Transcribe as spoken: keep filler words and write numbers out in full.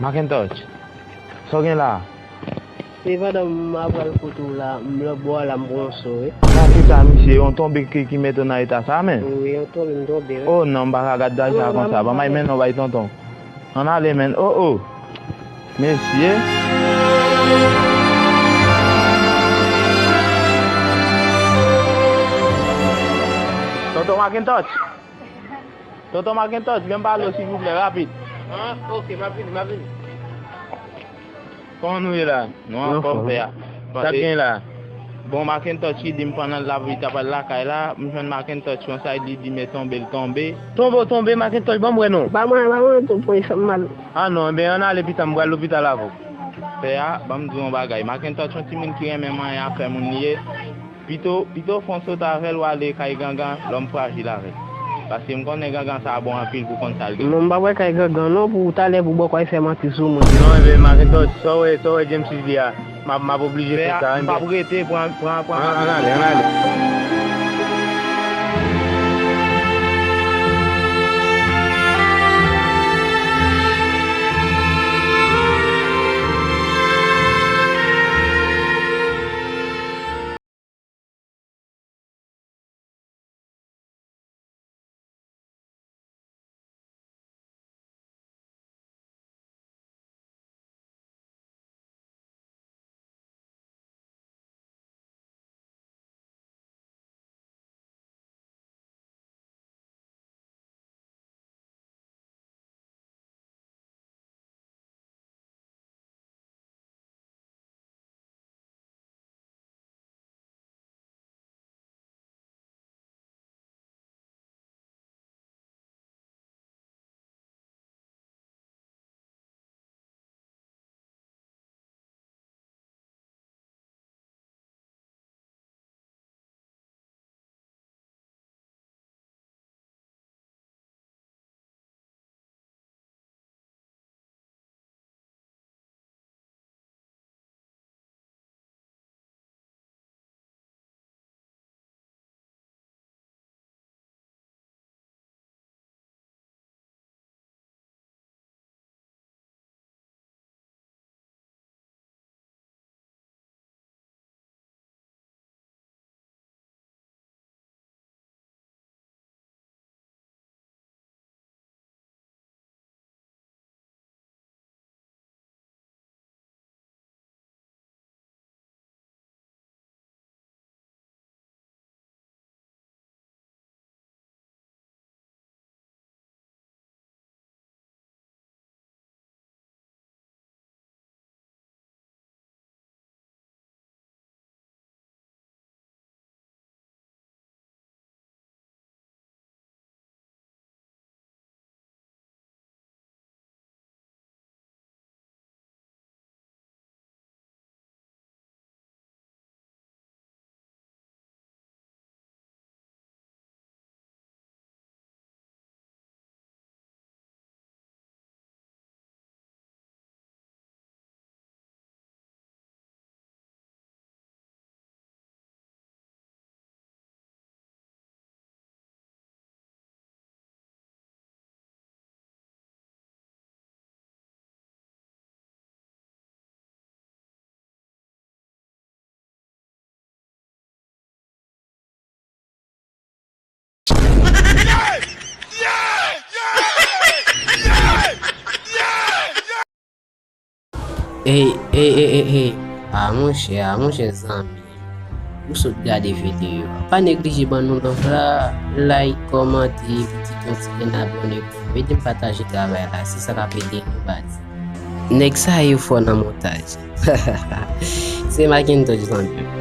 Macintosh, sa w gen la? Se pandan m ap pral kote w la, m lòtbò a la, m pran yon so, wi. Sa ki sa, misye? Yon tonbe ki, ki mete w nan eta sa, men? Wi, yon tonbe, m tonbe, wi. Oh non, m pa ka gad bagay sa konsa. Ban m al mennen w bay tonton. Ann ale, men. Oh, oh. Mesye. Tonton Macintosh. Tonton Macintoch, vin pale w silvouplè, rapid. Ah, ok, m ap vini, m ap vini. Kòman nou ye la? Nou anfòm, frè a. Sa k gen la? Bon, Macintoch ki di m pandan l ap, li t ap al lakay la, m jwenn Macintoch konsa, li di men tonbe l tonbe. Tonbe w tonbe, Macintoch, ban m wè non. Ba mwen, ba mwen tou, pwen sa m mal. Ah non, enben ann ale pita, m pral lopital avè w. Frè a, ban m di w yon bagay. Macintoch yon timoun ki renmen manyen afè moun li ye. Pito, pito w fè yon sot avè l, w ale kay gangan, lòm frajil avè l. Paske m konnen gangan sa a bon anpil pou konn sa l gen. Non, m p ap wè kay gangan non, pou talè pou bò kay fè manti sou mwen. Non, enben, Macintoch, sa w wè, sa w wè James di a, m ap, m ap oblije fè sa, enben. M p ap rete, pran, pran, pran. Ann, ann ale, ann ale. Ey, ey, ey, ey, ey. A monchè, a monchè zanmi. Ou sot gade videyo a. Pa neglije ban nou love la, like, kòmante, epi kite yon ti grenn abòne pou nou. Ede m pataje travay la, se sa k ap ede nou baz. Nèg sa yo fò nan montaj. Se Macintosh zanmi.